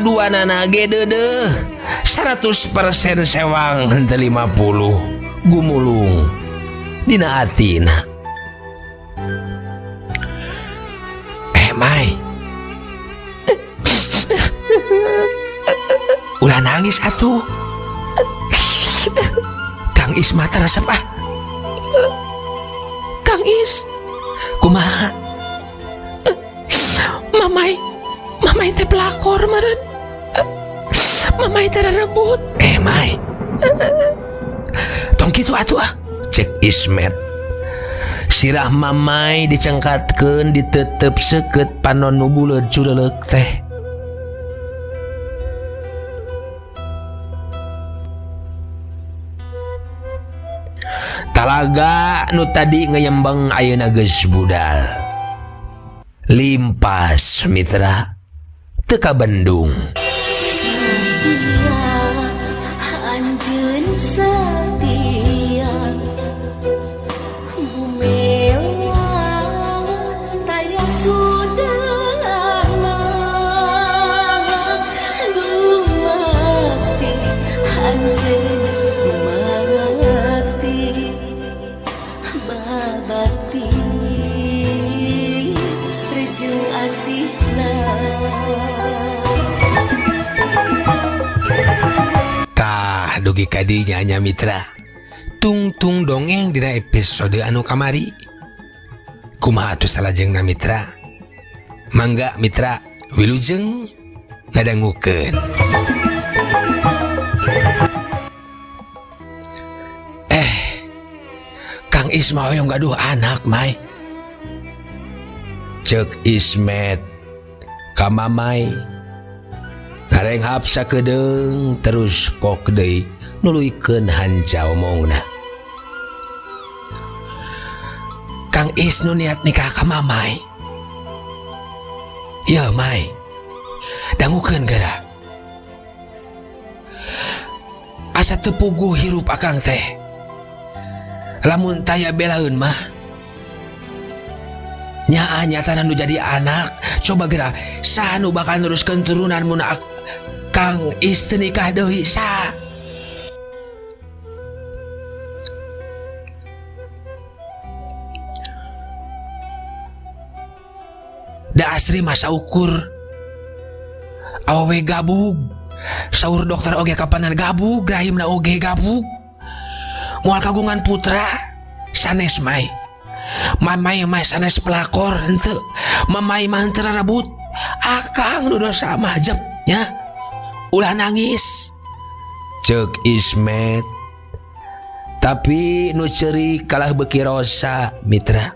Kaduanana ge deudeuh 100% sewang henteu 50 gumulung dina atina. Eh Mai, ulah nangis atuh. Kang Is mah teu resep ah. Kang Is, kumaha? Mamai, mamai teh pelakor meureun. Mamai teh rebut. Eh Mai, tong kitu atuh ah. Cek Ismet. Sirah mamai dicengkatkeun ditetep seukeut panon nu buleud cureleuk teh. Talaga nu tadi ngeyembeng ayeuna geus budal. Limpas mitra teu kabendung. Setia, anjeun setia, gumewa taya sudahna, dumati anjeun dumati, babati rejeng asihna. Tah dugi ka dinya nya mitra. Tungtung dongeng dina episode anu kamari. Kumaha atuh salajengna mitra? Mangga mitra wilujeng ngadangukeun. Kang Is mah hoyong gaduh anak Mai. Cek Ismet ka Mamai. Ngarenghap sakedeung terus pok deui nuluykeun hanca omongna. Kang Is nu niat nikah ka Mamai. Ieu Mai, dangukeun geura. Asa teu puguh hirup akang teh. Lamun taya belaeun mah. Nyaa nyatana nu jadi anak, coba geura saha nu bakal neruskeun turunan mun Kang Is teu nikah deui sa. Da asri masa ukur awewe gabug, saur dokter oge kapanan gabug, rahimna oge gabug. Moal kagungan putra sanes Mai. Mamai mah sanes pelakor henteu. Mamai mah henteu rarebut. Akang nu dosa mah jep nya. Ulah nangis. Ceuk Ismet. Tapi nu ceurik kalah beuki rosa mitra.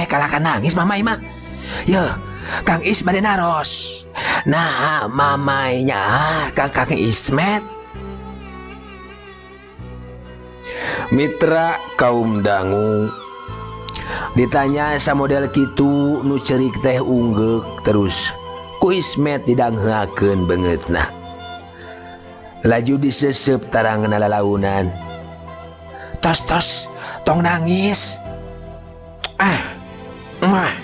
Kalahkan nangis mamai mah. Yo, Kang Is bade naros. Nah, mamainya Kang Kang Ismet. Mitra kaum dangu. Ditanya samodel kitu nu ceurik teh unggeuk terus ku Ismet didangheakeun beungeutna. Laju diseseup tarangna lalaunan. Tos tos, tong nangis. Ah, mah,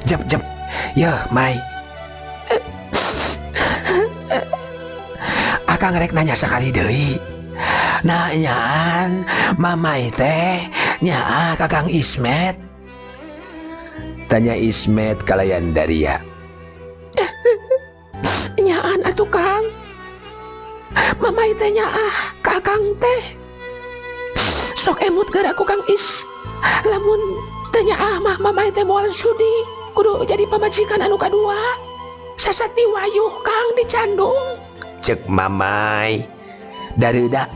jep jep, yeuh Mai. Akang rek nanya sekali deui. Nah, nyaan mamai teh nyaa Kakang Ismet. Tanya Ismet kalayan Daria. Nyaan atuh Kang. Mamai teh nyaah Kakang teh. Sok emut geura ku Kang Is. Lamun teu nyaah mah mamai teh moal sudi kudu jadi pamajikan anu kadua. Sasati wayuh Kang dicandung. Cek mamai. Dareuda.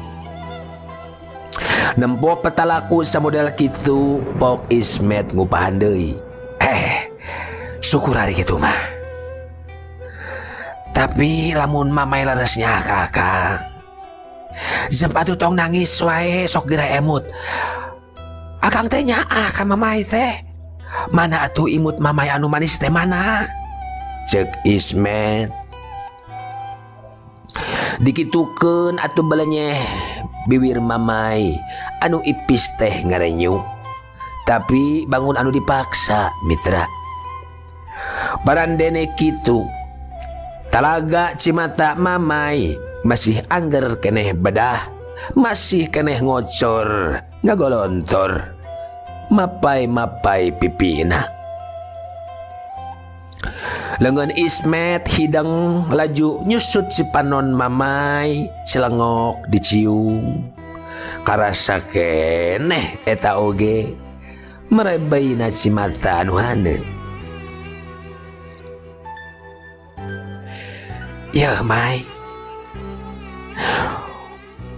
Nempo petalaku samodel kitu pok Ismet ngupahan deui. Syukur hari kitu mah. Tapi lamun mamai leresnya kakak. Zep atuh tong nangis wae sok geura emut. Akang teh nyaah ka Mamai teh. Mana atuh imut Mamai anu manis teh mana? Cek Ismet. Dikitukeun atuh belenyeh biwir Mamai anu ipis teh ngarenyu. Tapi bangun anu dipaksa mitra. Barandene kitu. Talaga cimata Mamai masih angger keneh bedah, masih keneh ngocor, ngagolontor. Mapai-mapai pipina. Lengan Ismet hidang laju nyusut si panon Mamai celengok dicium. Karasa keneh eta oge merebaina cimata anu haneut. Ya Mai,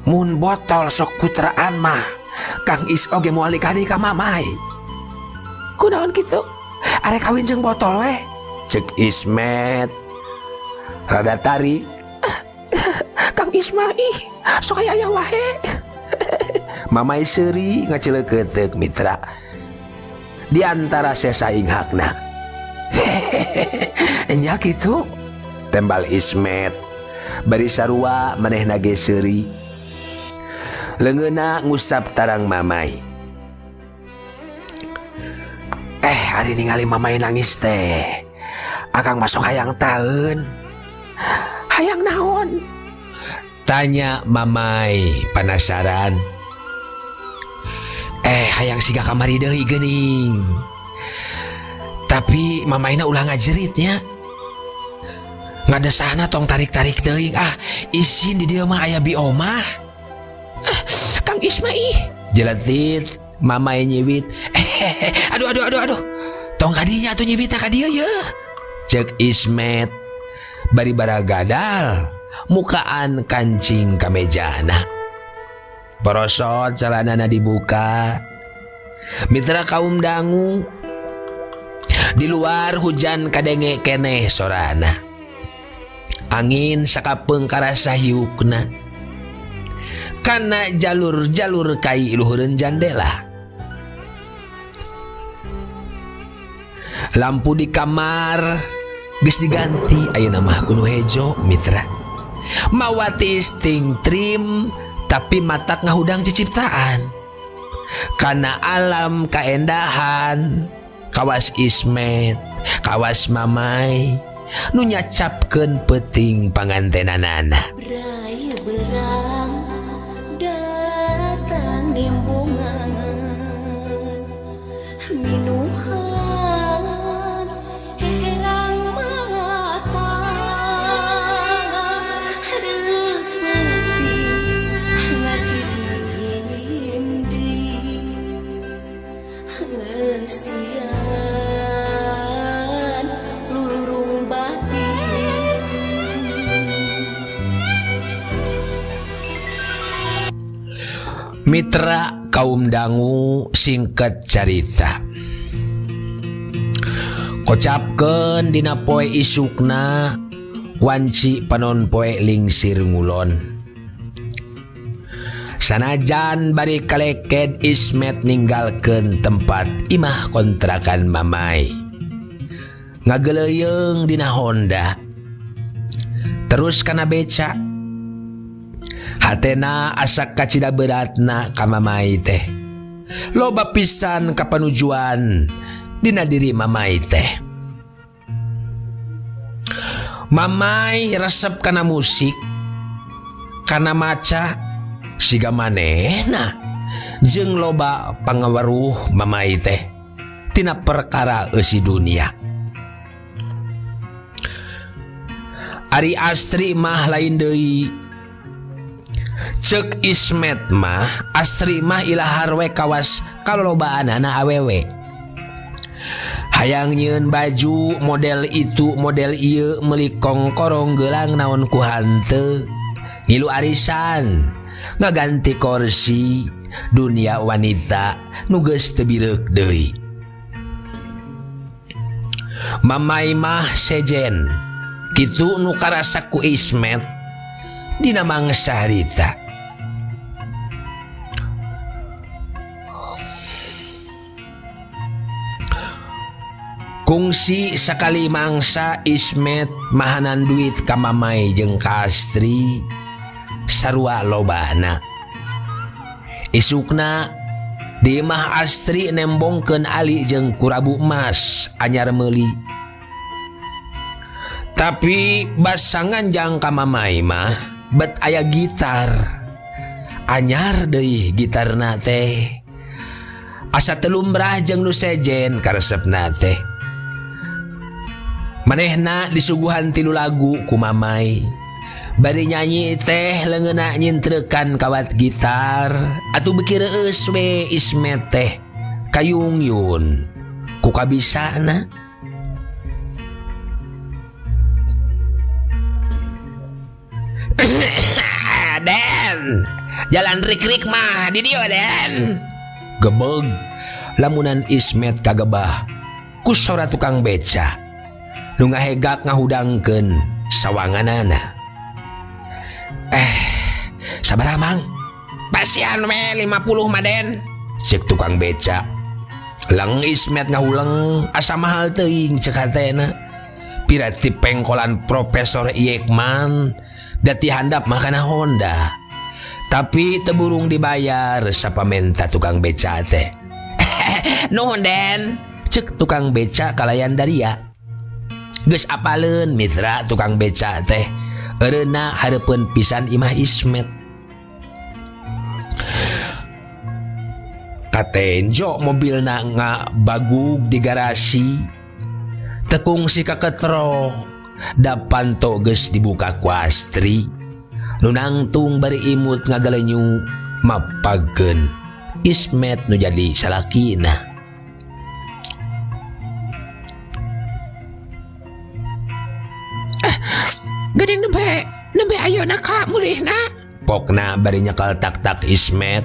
mun botol sok putraan mah Kang Is oge moal dikadi ka Mamai. Kunaon kitu? Arek kawin jeung botol we. Cek Ismet rada tarik. Kang Isma ih sok aya aya wae. Mamai seuri ngacileukeuteup mitra. Di antara sesa inghakna. Hehehe nya kitu. Tembal Ismet bari sarua manehna ge seuri. Leungeunna ngusap tarang Mamai. Ari ningali Mamai nangis teh. Akang masuk hayang taeun. Hayang naon? Tanya Mamai penasaran. Hayang siga kamari deui geuning. Tapi Mamaina ulah ngajeritnya. Ngadesahna tong tarik-tarik teuing ah, isin di dieu mah aya bi omah. Kang Isma ih. Jeletit Mamai nyiwit. Aduh aduh aduh aduh. Tong kadinya atuh nyiwitna ka dieu ye. Cek Ismet bari baragadal mukaan kancing kamejana. Porosot celanana dibuka. Mitra kaum dangu. Di luar hujan kadenge keneh sorana. Angin sakapeung karasa hiukna. Kana jalur-jalur kai luhureun jandela. Lampu di kamar geus diganti ayeuna mah ku nu hejo mitra. Mawati ting trim tapi matak ngahudang ciciptaan. Kana alam kaendahan kawas Ismet, kawas Mamai nu nyacapkeun peuting pangantenanana. Brai berang datang nimbungan minuhan herang mata reupeting ngajirindi ngeusian lulurung batin. Mitra kaum dangu singkat carita. Kocapkeun dina poe isukna wanci panon poe lingsir ngulon. Sanajan bari kaleked Ismet ninggalkeun tempat imah kontrakan Mamai. Ngageleuyeung dina Honda. Terus kana beca. Hatena asa kacida beratna ka Mamai teh. Loba pisan kapanujuan dina diri Mamai teh. Mamai resep kana musik, kana maca, siga manehna jeung loba pangaweruh Mamai teh tina perkara eusi dunia. Ari Astri mah lain deui. Cek Ismet mah Astri mah ilahar we kawas kalolobaanana awewe. Hayang nyieun baju model itu model ieu meuli kongkorong gelang naon ku hanteu, ngilu arisan, ngaganti kursi, dunia wanita nu geus teu bireuk deui. Mamai mah sejen, kitu nu karasa ku Ismet dina mangsa harita. Kungsi sakali mangsa Ismet mahanan duit ka Mamai jeung ka Astri sarua lobana. Isukna di imah Astri nembongkeun Ali jeung kurabu emas anyar meuli. Tapi basa nganjang ka Mamai mah bet aya gitar. Anyar deui gitarna teh. Asa teu lumrah jeung nu sejen karesepna teh. Manehna disuguhan 3 lagu ku Mamai. Bari nyanyi teh leungeunna nyintreukan kawat gitar atuh beuki reueus we Ismet teh kayungyun ku kabisana. Den, jalan rik-rik mah di dieu Den. Gebeg lamunan Ismet kagebah ku sora tukang beca nu ngahegak ngahudangkeun sawanganana. Sabaraha mang? Pasian we 50 mah Den. Cek tukang beca. Leng Ismet ngahuleng asa mahal teuing cek hatena. Pira ti pengkolan Profesor Yekman dati handap mah kana Honda. Tapi teu burung dibayar sapamenta tukang beca teh. Nuhun Den, cek tukang beca kalayan daria. Geus apaleun mitra tukang beca teh. Eureunna hareupeun pisan imah Ismet. Katenjo mobilna ngabagug di garasi. Tekung si kaketrok da panto geus dibuka ku Astri. Nu nangtung bari imut ngagalenyu mapagkeun Ismet nu jadi salakina. Geuning nembe ayeuna ka mulihna. Pokna bari nyekel tak-tak Ismet.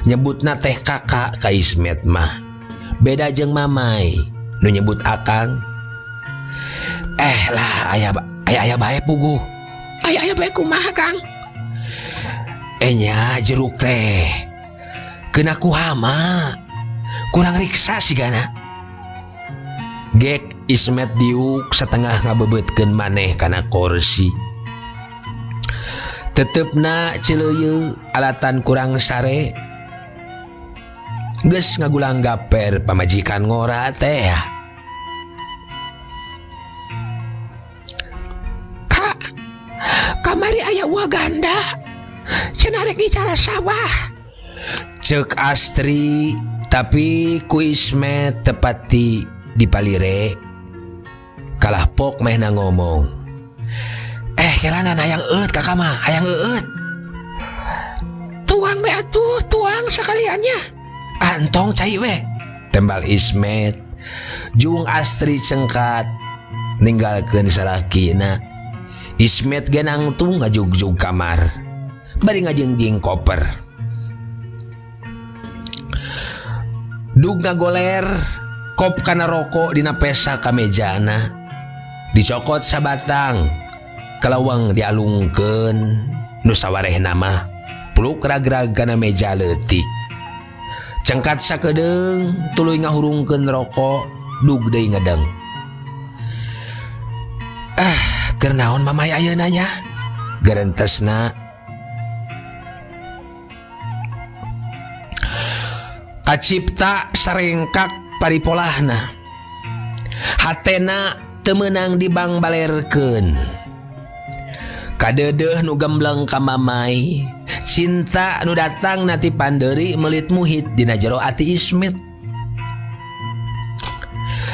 Nyebutna teh kakak ka Ismet mah. Beda jeung Mamai nu nyebut akang. Lah aya bae puguh. Aya bae kumaha Kang? Nya jeruk teh. Kena ku hama. Kurang riksa sigana. Gek Ismet diuk setengah ngabebeutkeun maneh kana kursi. Tetepna cileuyeu alatan kurang sare. Geus ngagulang gaper pamajikan ngora teh. Kak, kamari aya Waganda. Cenah rek dicara sawah. Cek Astri, tapi ku Ismet tepati dipalire. Kalah pok mehna ngomong. Kelanan hayang eut kakak mah, hayang eut. Tuang we atuh, tuang sekaliannya. Antong cai we. Tembal Ismet. Jung Astri cengkat ninggalkeun salakina. Ismet ge nangtung ngajugjug kamar. Bari ngajengjing koper. Dug ngagoler kop kana rokok dina pesa ka mejana. Dicokot sabatang kalawang dialungkeun nu sawarehna mah pluk ragrag kana meja leutik. Cengkat sakedeung tuluy ngahurungkeun rokok dug deui ngedeng. Keur naon mamai ayeuna nya? Gerentesna. Kacipta sarengkak paripolahna. Hatena teu meunang dibangbalerkeun. Kadeudeuh nu gembleng ka mamai, cinta nu datang na ti pandeuri meulit muhit dina jero ati Ismet.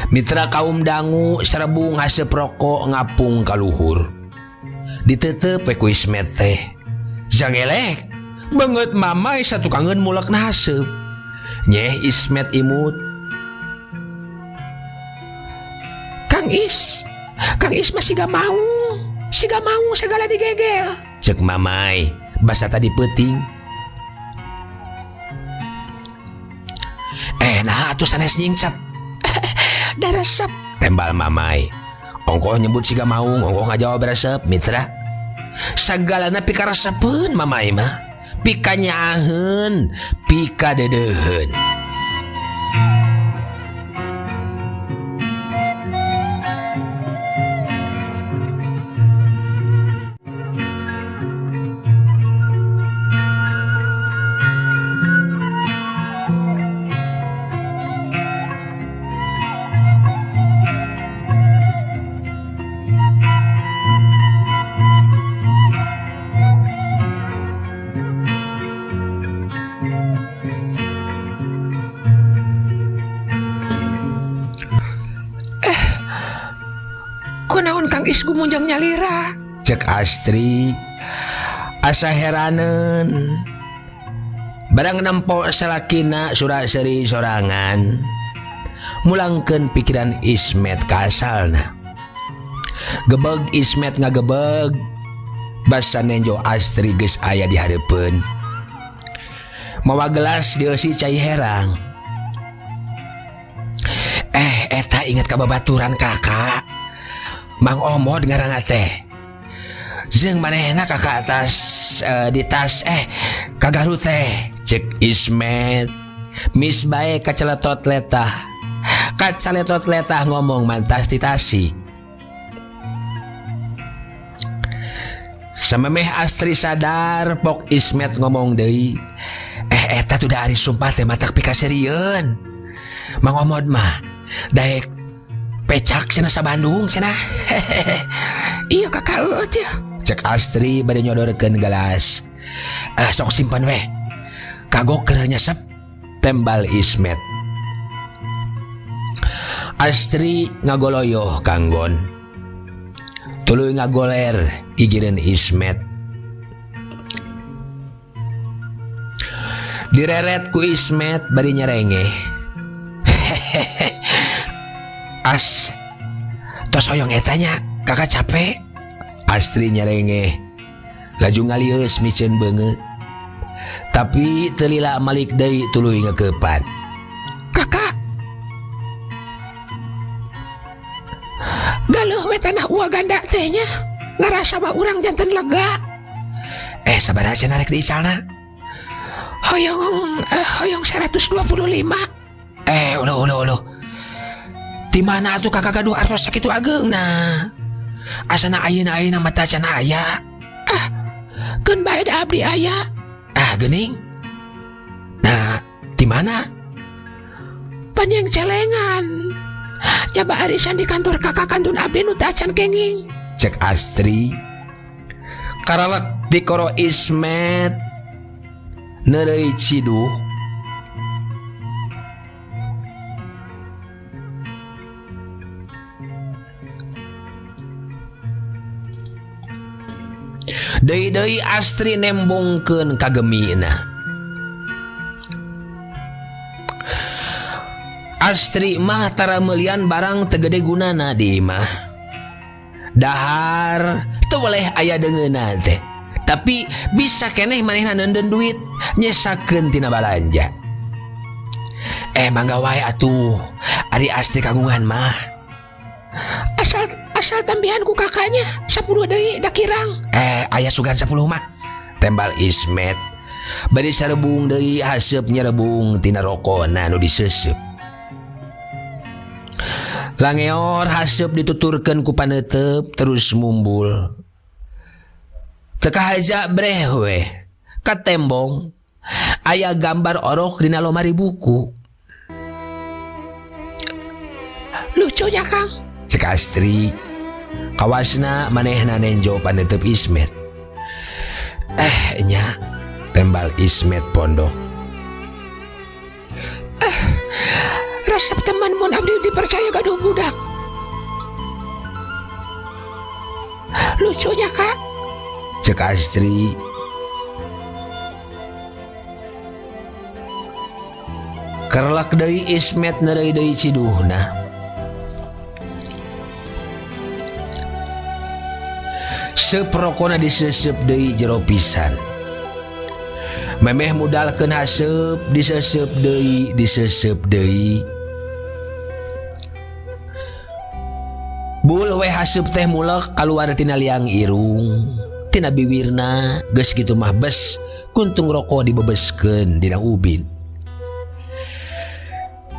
Mitra kaum dangu sarebung haseup rokok ngapung ka luhur. Diteuteup we ku Ismet teh. Jangelek, beungeut mamai satukangeun mulekna haseup. Nyeh Ismet imut. Kang Is, Kang Is mah siga mau. Siga mau segala digegel. Cek mamai, basa tadi peuting. Nah atuh sanes nyingcat. Da resep. Tembal mamai. Ongkoh nyebut siga maung, ongkoh ngajawab resep, mitra. Sagalana pikaresepeun mamai mah. Pika nyaaheun, pika dedeuheun. Kang Is gumunjang nyalira. Cek Astri asa heraneun. Barang nempo salakina sura-seri sorangan. Mulangkeun pikiran Ismet ka asalna. Gebeg Ismet ngagebeg basa nenjo Astri geus aya di hareupeun. Mawa gelas dieusi cai herang. Eta inget ka babaturan kakak. Mang Omod ngaranna teh. Jeung manehna kakak atas di tas ka Garut teh. Cek Ismet. Mis bae kaceletot letah. Kacaletot letah ngomong mantas di Tasik. Samemeh Astri sadar pok Ismet ngomong deui. Eta tuh da ari sumpah teh matak pikaserieun. Mang Omod mah daek pecak cenah sa Bandung cenah. Iya kakak eueuh teh. Cek Astri bade nyodorkeun gelas. Sok simpen weh. Kagok keur nyesep tembal Ismet. Astri ngagoloyoh kanggon. Tuluy ngagoler gigireun Ismet. Direret ku Ismet bari nyerengeh. As, tos hoyong etanya, kakak capek. Astri nyerengeh. Laju ngalieus miceun beungeut. Tapi teu lila malik deui tuluy ngekeupan. Kakak. Galeuh we tanah uwa ganda teh nya. Ngarasa mah urang janten lega. Sabaraha cenah rek diicalna? Hoyong 125. Uluh, uluh, uluh. Di mana atuh kakak gaduh artos sakitu ageungna? Asana ayeuna-ayeuna mah teh cenah aya. Ah, keun bae da abdi aya. Ah, geuning. Nah, di mana? Panjang celengan. Jaba arisan di kantor kakak kantun abdi nu teu acan kenging. Cek Astri. Karalek dikoro Ismet. Neureuy ciduh. Deui-deui Astri nembongkeun kagemina. Astri mah tara meulian barang teu gede gunana di imah. Dahar teu weleh aya deungeunna teh. Tapi bisa keneh manehna neundeun duit nyesakeun tina balanja. Mangga wae atuh. Ari Astri kagungan mah. Asal tambihan ku kakaknya 10 deui da kirang. Aya sugan 10 mah. Tembal Ismet. Bari sarebung deui haseup nyerebung tina rokona nu diseuseub. Langeor haseup dituturkeun ku paneuteub terus mumbul. Teu kahaja breh we. Katembong aya gambar orok dina lomari buku. Lucunya Kang. Cek Astri. Kawasna manehna nenjo paneuteub Ismet. Nya tembal Ismet pondok. Resep teman mun abdi dipercaya gaduh budak. Lucunya Kak. Cek Astri. Kerlak deui Ismet neureuy deui ciduhna. Seup rokona diseuseub deui jero pisan. Memeh mudalkeun haseup diseuseub deui, diseuseub deui. Bul we haseup teh mulek kaluar tina liang irung, tina biwirna, geus kitu mah bes kuntung rokok dibebeskeun dina ubin.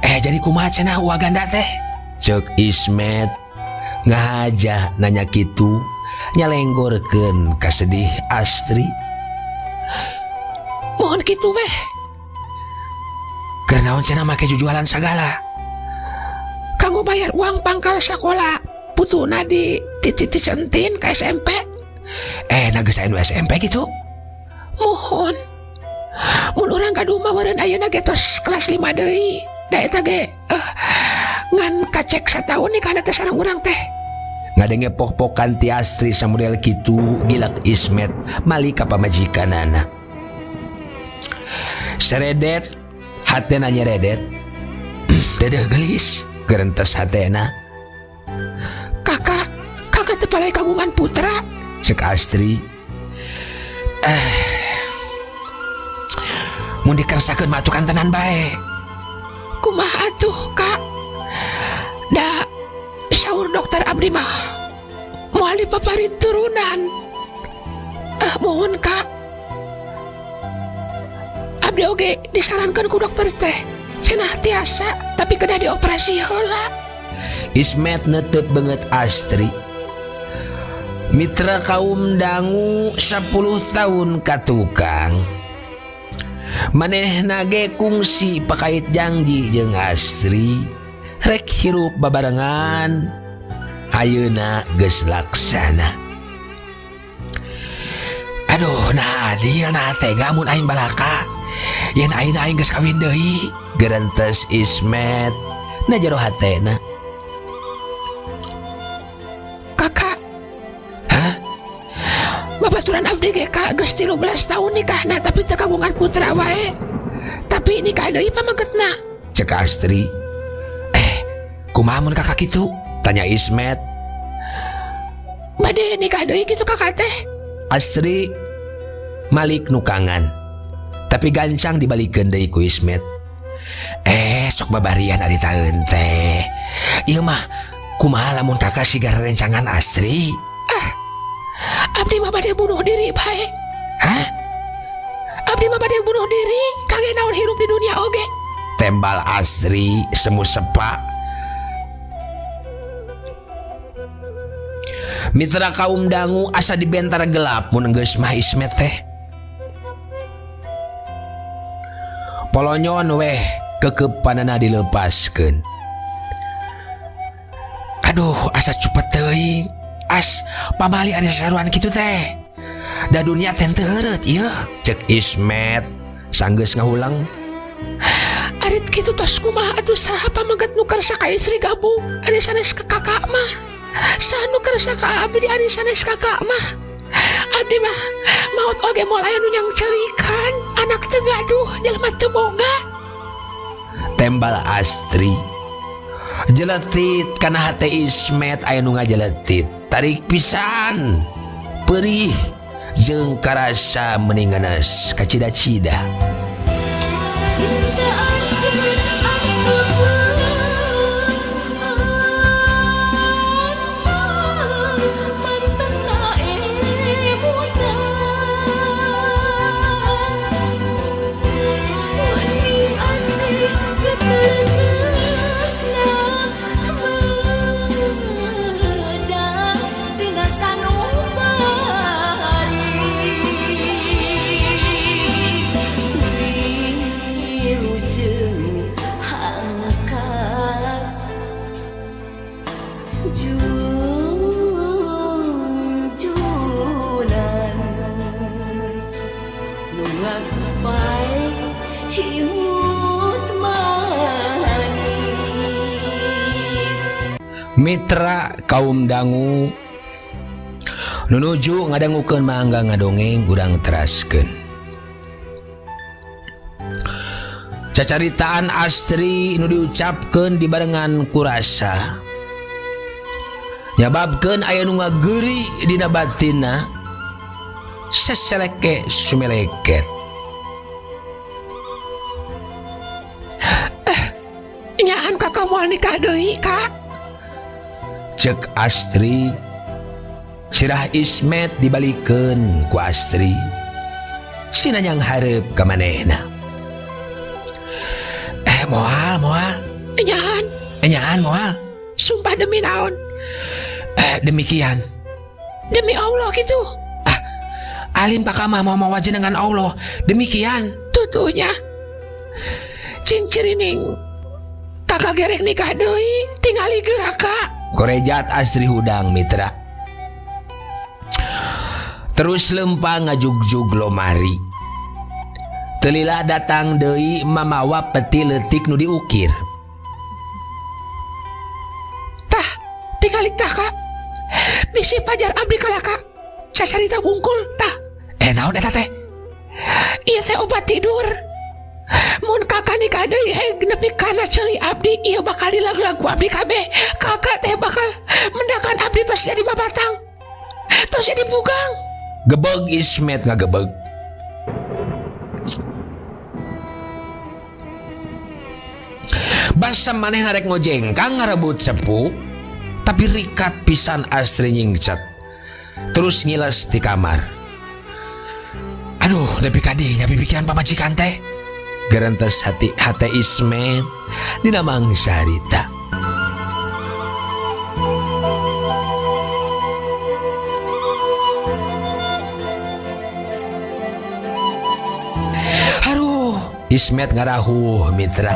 Jadi kumaha cenah uwa ganda teh? Ceuk Ismet ngahaja nanya kitu nyalenggorkeun kasedih Astri. Mohon kitu weh. Keur naon cenah make jujualan sagala? Kanggo bayar uang pangkal sakola putuna di titi centin ka SMP. Nah geus aya nu SMP gitu. Mohon. Mun urang gaduh mah meureun ayeuna ge tos kelas 5 deui. Da eta ge ngan kacek sataun nih kana teh sareng urang teh. Ngadenge pok-pokan ti Astri samodel kitu gilak Ismet malik ka pamajikanana. Seredet hatena nyeredet. Dedeh gelis gerentes hatena. Kakak, kakak teu palay kagungan putra. Cek Astri. Mun dikersakeun mah atuh kantenan bae. Kumaha atuh, Kak? Da saur dokter abdi mah moal dipaparin turunan. Mohon Kak. Abdi oge disarankan ku dokter teh cenah tiasa tapi kedah dioperasi heula. Ismet netep banget Astri. Mitra kaum dangu 10 tahun katukang. Manehna ge kungsi pakait janji jeung Astri rek hirup babarengan. Ayeuna geus laksana. Aduh, nah adil nah tega mun aing balaka. Yen ayeuna aing geus kawin deui, gerentes Ismet na jero hatena. Kakak. Hah? Babaturan abdi ge Kak geus 13 tahun nikahna tapi teu kagungan putra wae. Tapi nikah deui pamegetna. Cek Astri. Kumaha mun kakak kitu? Tanya Ismet. Bade nikah deui kitu kakak teh? Astri malik nukangan. Tapi gancang dibalikeun deui ku Ismet. Sok babarian ari taeun teh. Ieu mah kumaha lamun kakak sigar rencangan Astri? Ah, abdi mah bade bunuh diri bae. Hah? Abdi mah bade bunuh diri, kangge naon hirup di dunia oge. Tembal Astri semu sepak. Mitra kaum dangu asa dibentar gelap mun geus mah Ismet teh. Polonyon weh kekepanana dilepaskeun. Aduh, asa cupet teuing. As pamali ari sasaruan kitu teh. Da dunia teh teu heureut ieu, cek Ismet sanggeus ngahulang. Arit kitu tos kumaha atuh saha pameget nu kersa ka istri gabung ari sanes ka kakak mah. Saha nu kersa ka abdi ari sanes kakak mah. Abdi mah maot oge moal aya nu nyangcerikan, anak teu gaduh, jelema teu boga. Tembal Astri. Jeletit kana hate Ismet aya nu ngajeletit. Tarik pisan. Perih jeung karasa meninganas kacida-cida. Cinta anjeun aku Mitra kaum dangu nunuju ngadangukeun mangga ngadongeng urang teraskeun. Cacaritaan Astri nu diucapkeun dibarengan kurasa nyababkeun aya nu ngageri dina batinna seseleke sumeleket. Nyaan kakak moal nikah deui, Kak? Cek Astri. Sirah Ismet dibalikeun ku Astri. Sinanyang hareup ka manehna. Moal, moal. Nyaan. Nyaan moal. Sumpah demi naon? Demikian. Demi Allah gitu. Ah, alim kakak mah mau mawa jenengan Allah. Demikian. Tutunya. Cincirining. Kakak gerek nikah deui, tingali geura kak. Korejat Astri hudang mitra. Terus lempang ngajugjug lomari. Telila datang deui mamawa peti leutik nu diukir. Tah, tingali tah kak. Bisi pajar abdi kalaka cacarita bungkul tah. Naon eta teh? Ieu teh obat tidur. Mun kakak nikah deui heg nepi kana ceuli abdi ieu bakal dilag-lag ku abdi kabeh. Kakak teh bakal mendakan abdi tos jadi babatang. Tos jadi bugang. Gebeg Ismet ngagebeg. Basa manehna rek ngojengkang ngarebut sepuh, tapi rikat pisan Astri nyingcat. Terus ngiles di kamar. Aduh, nepi ka dinya pipikiran pamajikan teh. Gerentes hati hate Ismet dina mangsa harita. Aduh, Ismet ngarahuh mitra.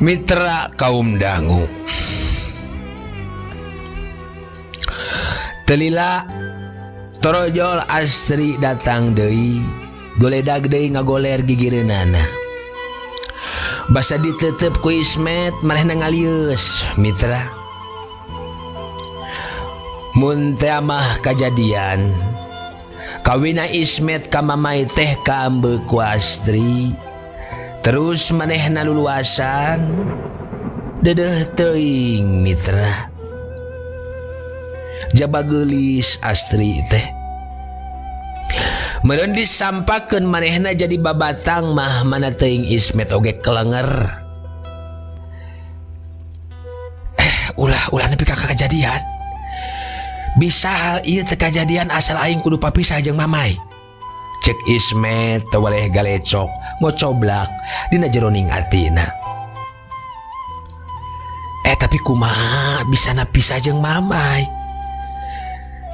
Mitra kaum dangu. Telila torojol Astri datang deui, goledag deui ngagoler gigireunana. Basa ditetep ku Ismet manehna ngalieus mitra. Mun teh mah kajadian kawina Ismet ka mamai teh kaambeuk ku Astri. Terus manehna luluasan dedeh teuing mitra. Jaba geulis Astri teh. Meureun disampakeun manehna jadi babatang mah mana teuing Ismet oge kelenger. Ulah nepi ka kajadian. Bisa hal ieu teh kajadian asal aing kudu papisah jeung mamai. Cek Ismet teu waleh galecok ngocoblak dina jeroning atina. Tapi kumaha bisa napisah jeung mamai?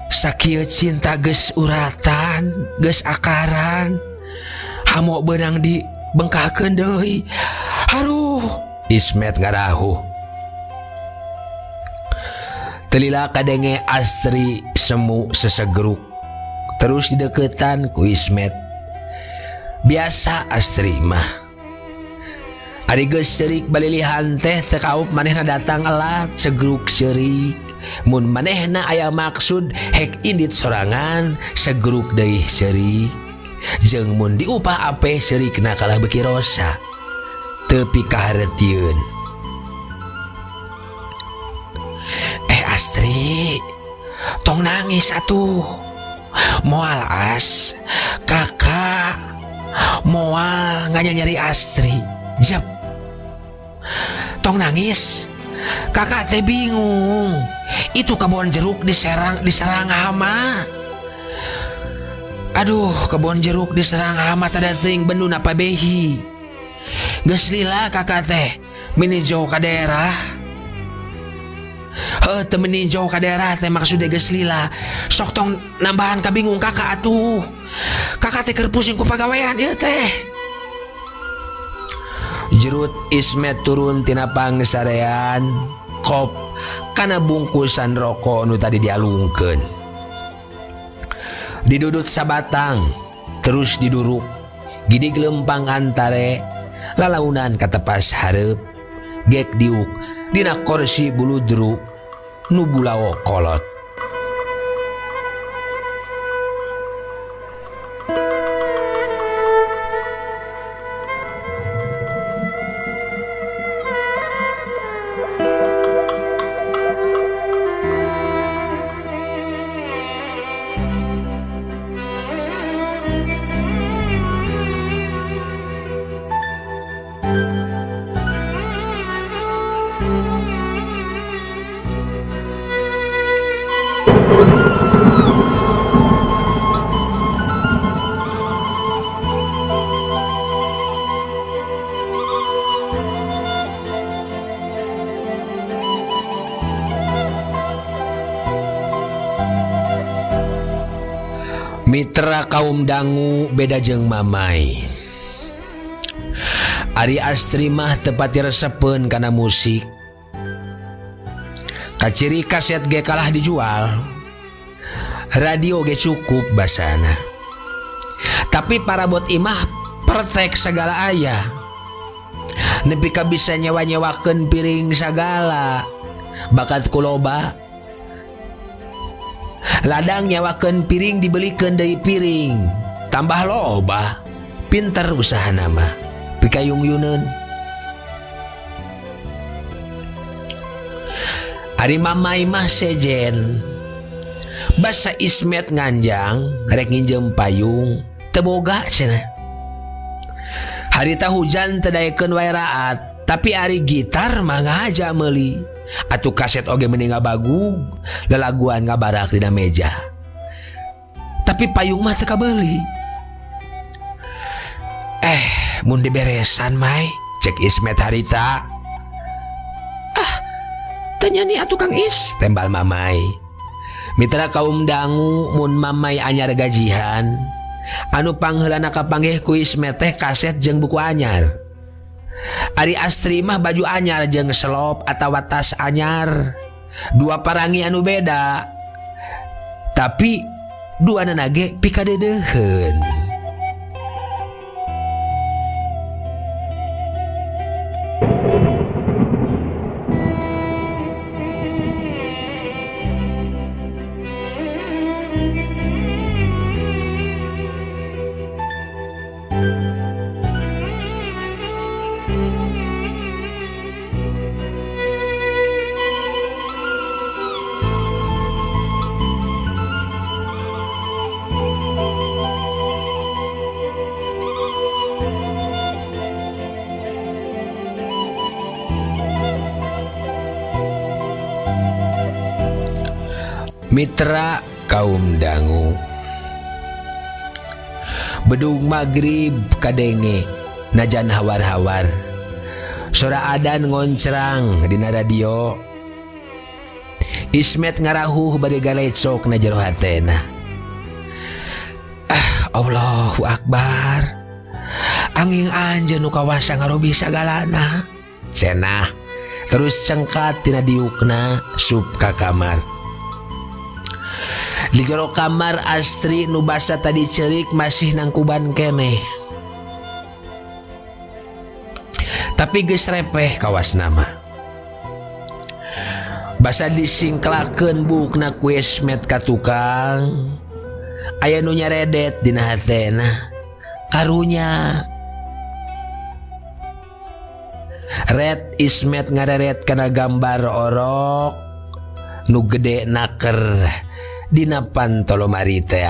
Sakieu cinta geus uratan, geus akaran. Hamo beunang dibengkahkeun deui. Haruh, Ismet ngarahuh. Telila kadenge Astri semu sesegeruk. Terus dideketan ku Ismet. Biasa Astri mah. Ari geus ceurik balilihan teh teu kaup manehna datang elat segruk ceurik. Mun manehna aya maksud hek indit sorangan segruk deui ceurik. Jeung mun diupah apeh ceurikna kalah beuki rosa. Teu pikahareutieun. Astri, tong nangis atuh. Moal as, kakak moal nganyanyeri Astri. Jep. Tong nangis. Kakak teh bingung. Itu kebon jeruk diserang hama. Aduh, kebon jeruk diserang hama tada teuing bendun apa behi. Geus lila kakak teh meninjau ka daerah. Heuh, teu meninjau ka daerah teh maksudnya geus lila. Sok tong nambahan kabingung kakak atuh. Kakak teh keur pusing ku pagawean ieu teh. Jerut Ismet turun tina pangsarean kop kana bungkusan rokok nu tadi dialungkeun. Didudut sabatang terus diduruk gidi gelempang antare lalaunan katepas hareup gek diuk dina korsi buludru nu bulawo kolot. Mitra kaum dangu beda jeung mamai. Ari Astri mah tepati resepeun kana musik. Kaciri kaset ge kalah dijual. Radio ge cukup basana. Tapi parabot imah pertek segala aya. Nepi ka bisa nyewa-nyewakeun piring sagala. Bakat kuloba. Ladang nyewakeun piring dibelikeun deui piring. Tambah loba. Pinter usahana mah. Pikayung-yuneun. Ari mamai mah sejen. Basa Ismet nganjang rek nginjem payung teu boga cenah. Harita hujan teu daekeun wae raat, tapi ari gitar mah ngahaja meuli. Atuh kaset oge mending ngabagug, lelaguan ngabarak dina meja. Tapi payung mah teu kabeuli. Mun diberesan mai, cek Ismet harita. Ah, teu nyani atuh Kang Is, tembal mamai. Mitra kaum dangu mun mamai anyar gajihan. Anu pangheulana kapanggih ku Ismet teh kaset jeung buku anyar. Ari Astri mah baju anyar jeung selop atawa tas anyar. Dua parangi anu beda. Tapi duanana ge pikadeudeheun. Mitra kaum dangu. Bedug magrib kadenge najan hawar-hawar. Sora adan ngoncrang dina radio. Ismet ngarahuh bari galecok na jero hatena. Ah, Allahu Akbar. Angin anjeun nu kawasa ngarobi sagalana. Cenah terus cengkat tina diukna sup ka kamar. Di jero kamar Astri nu basa tadi cerik masih nangkuban keneh. Tapi geus repeh kawas nama. Basa disingklakeun bukna ku Ismet ka tukang. Aya nu nyaredet dina hatena. Karunya. Red Ismet ngareret kana gambar orok nu gede naker dina pantolomari teh.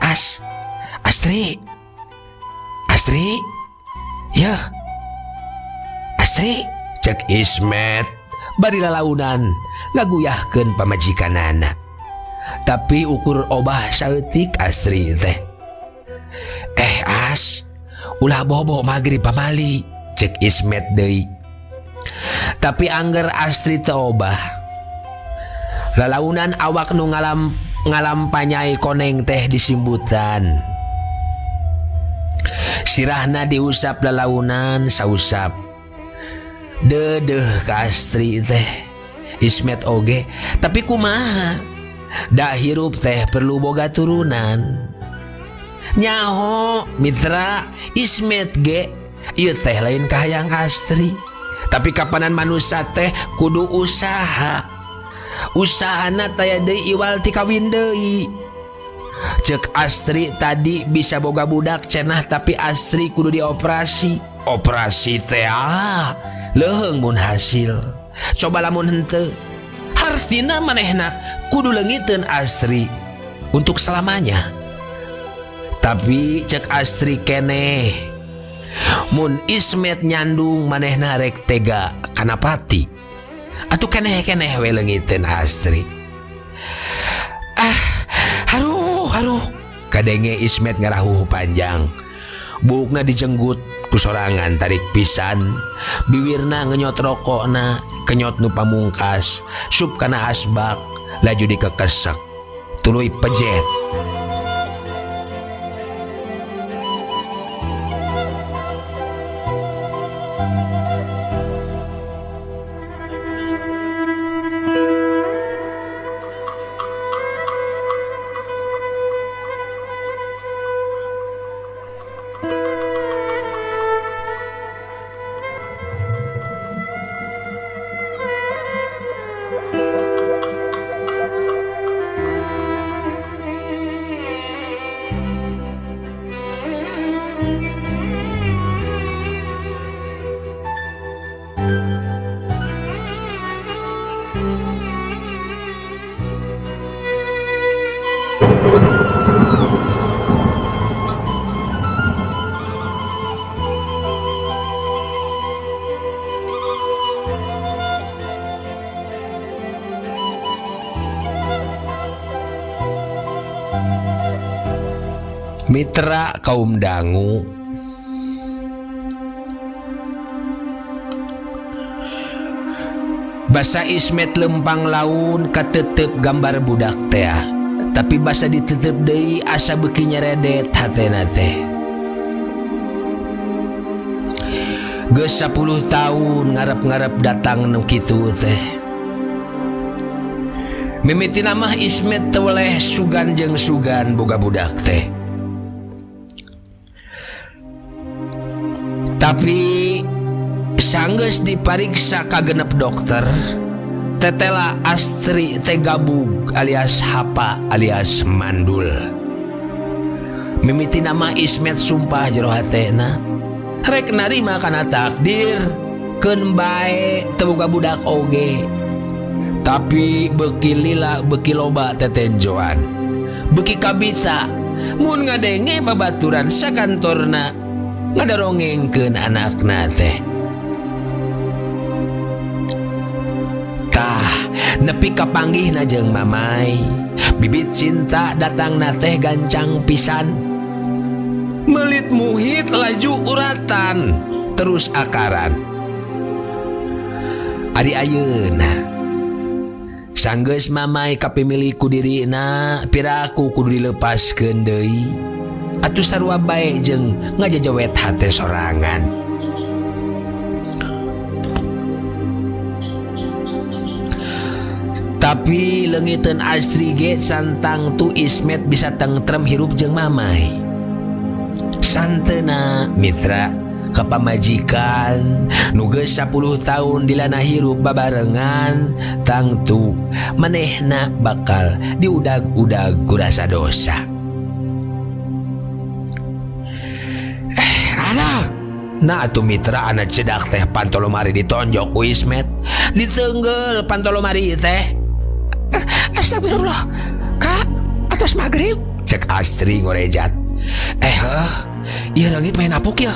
As Astri. Astri. Yeuh. Astri, cek Ismet bari lalaunan ngaguyahkeun pamajikanana. Tapi ukur obah saeutik Astri teh. As, ulah bobo magrib pamali, cek Ismet deui. Tapi angger Astri teu obah. Lalaunan awak nu ngalampanyai koneng teh disimbutan. Sirahna diusap lalaunan sausap. Dedeh ka Astri teh. Ismet oge, tapi kumaha? Da hirup teh perlu boga turunan. Nyaho mitra Ismet ge ieu teh lain kahayang Astri. Tapi kapanan manusia teh kudu usaha. Usahana taya deui iwal ti kawin deui. Cek Astri tadi bisa boga budak cenah, tapi Astri kudu dioperasi. Operasi teh leuheung mun hasil. Coba lamun henteu. Hartina manehna kudu leungiteun Astri untuk selamanya. Tapi cek Astri keneh mun Ismet nyandung manehna rek tega kana pati. Atuh keneh-keneh we leungiteun Astri. Ah, haruh haruh. Kadenge Ismet ngarahuh panjang. Buukna dijenggut ku sorangan tarik pisan. Biwirna ngenyot rokokna, kenyot nu pamungkas, sup kana asbak, laju dikekesek. Tuluy pejet. Mitra kaum dangu basa Ismet lempang laun katetep gambar budak tea tapi basa ditetep deui asa beuki nyeredet hatena teh. Geus 10 tahun ngarep-ngarep datang nu kitu teh. Mimitina mah Ismet teu weleh sugan jeung sugan boga budak teh. Tapi sanggeus dipariksa ka genep dokter tetela Astri teh gabug alias hapa alias mandul. Mimitina mah Ismet sumpah jero hatena rek narima kana takdir keun bae teu boga budak oge. Tapi beuki lila beuki loba tetenjoan beuki kabita mun ngadenge babaturan sakantorna ngadarongengkeun anakna teh. Tah nepi kapanggihna jeung Mamai bibit cinta datangna teh gancang pisan melit muhit laju uratan terus akaran. Ari ayeuna sanggeus Mamai kapimilik ku dirina piraku kudu dilepaskeun deui atuh sarua bae jeung ngajajawet hate sorangan. Tapi leungiteun Astri ge santang tu Ismet bisa tentrem hirup jeung Mamai. Santena mitra kapamajikan nu geus 10 tahun dilana hirup babarengan tangtu manehna bakal diudag-udag ku rasa dosa. Nah atuh mitra anak cedak teh pantolomari ditonjok ku Ismet ditenggel pantolomari teh. Astagfirullah kak atas maghrib cek Astri ngorejat. Heuh ieu leungit main apuk ya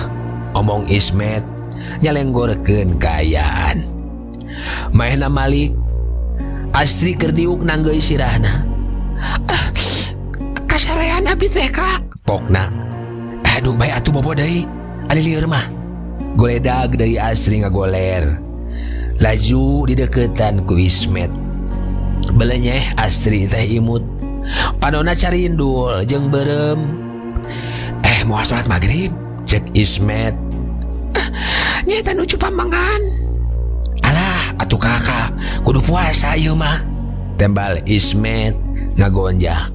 omong Ismet nyalenggorkeun kaayaan. Maehna malik Astri keur diuk nanggeui sirahna. Kasarean abdi teh kak pokna. Aduh bae atuh bobo deui ari lieur mah. Goledag deui Astri ngagoler laju dideukeutan ku Ismet. Belenyeh Astri teh imut panona carindul jeung beureum. Moal salat magrib cek Ismet. Nyaeta nuju pamangan. Alah atuh kakak kudu puasa ieu mah tembal Ismet ngagonjak.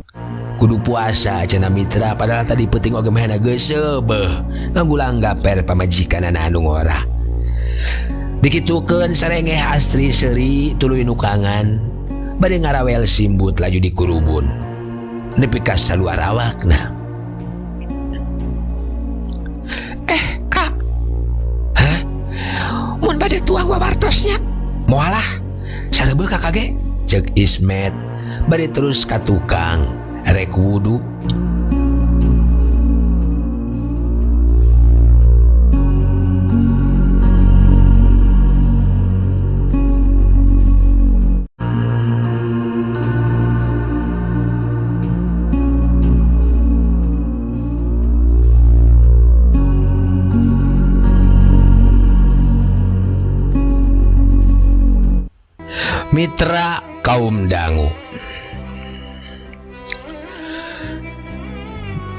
Kudu puasa cenah mitra padahal tadi peuting oge mehna geus seubeuh nganggulang gaper pamajikanana anu ngora. Dikitukeun sarengeh Astri seuri tuluy nukangan bade ngarawel simbut laju dikurubun nepi ka saluar awakna. Kak. Hah? Mun bade tuang wawartosnya. Moalah sareubeuh kakak ge cek Ismet bade terus ka tukang rek wudu. Mitra kaum dangu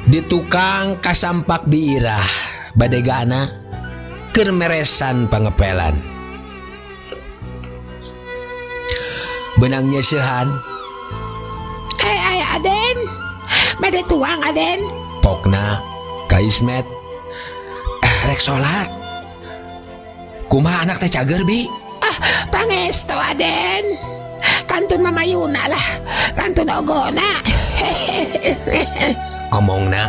di tukang kasampak biirah badegana keur meresan pangepelan benang nyeseuhan. Ay Aden bade tuang Aden pokna ka Ismet. Rek salat kumaha anak teh cager bi? Pangesto Aden kantun mamayuna lah kantun ogona. Omongna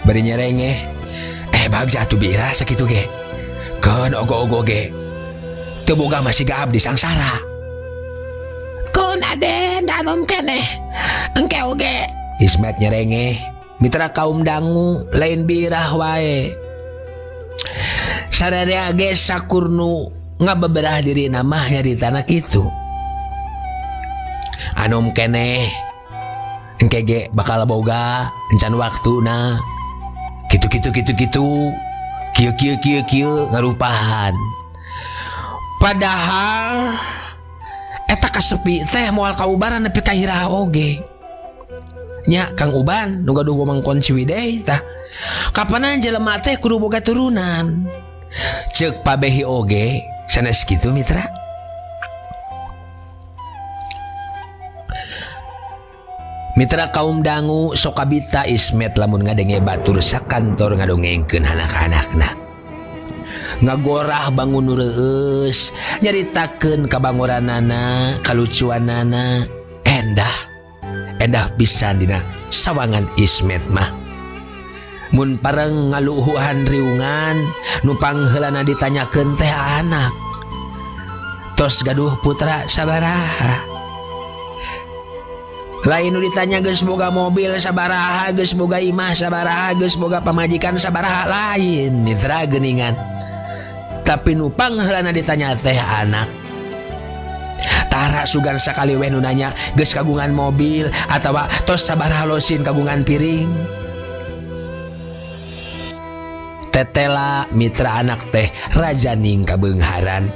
bari nyerengeh. Bagja atuh biira sakitu ge keun ogo-ogo ge Teu boga mah siga abdi sangsara. Kun Aden da anom keneh. Engke oge. Ismet nyerengeh. Mitra kaum dangu lain birah wae. Sararea ge sakurnu ngabeberah diri mah nyaritana kitu. Anom keneh. Engke ge bakal boga encan waktuna. Kitu kitu kitu kitu. Kieu kieu kieu kieu ngarupahan. Padahal eta kasepi teh moal kaubaran nepi ka iraha oge. Nya Kang Uban nu gaduh wewengkon Ciwidey tah. Kapanan jelema teh kudu boga turunan. Ceuk Pabehi oge sanes kitu mitra. Mitra kaum dangu sokabita Ismet lamun ngadenge batur sakantor ngadongengkeun anak-anakna. Ngagorah bangun nu reueus, nyaritakeun kabangoranana, kalucuanana, endah. Endah pisan dina sawangan Ismet mah. Mun pareng ngaluhuhan riungan, nu pangheulana ditanyakeun teh anak. Tos gaduh putra sabaraha. Lain nu ditanya geus boga mobil sabaraha, geus boga imah sabaraha, geus boga pamajikan sabaraha, lain mitra geuningan. Tapi nu pangheulana ditanya teh anak. Tara sugan sakali weh nu nanya geus kagungan mobil atawa tos sabaraha losin kagungan piring. Tetela mitra anak teh rajaning kabeungharan.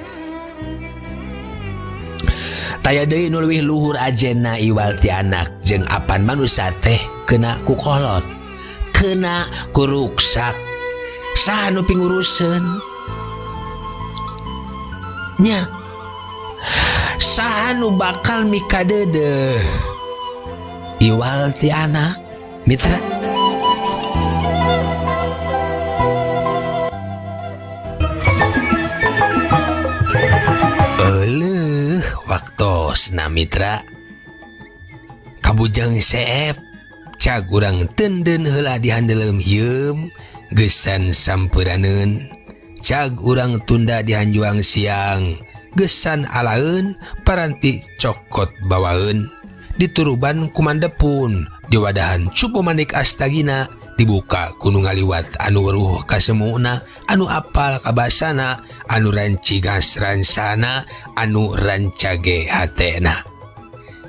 Taya deui nu leuwih luhur ajena iwal ti anak jeung apan manusa teh kena ku kolot, kena ku ruksak. Saha nu pinguruseun? Nya. Saha nu bakal mikadeudeuh iwal ti anak mitra? Euleuh waktosna mitra. Kabujang seep cag urang tenden heula dihandeleum hieum geusan sampeunaneun. Cag urang tunda dihanjuang siang gesan alaeun paranti cokot bawaeun. Dituruban kumandepun diwadahan cupu manik astagina dibuka kuno ngaliwat anu weruh kasemuna anu apal kabasana anu rancigas ransana anu rancage hatena.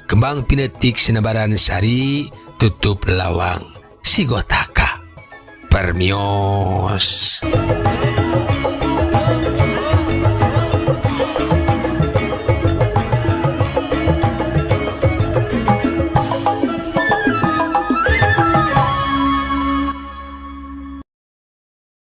Kembang pinetik sinebaran sari tutup lawang sigotaka. Permios.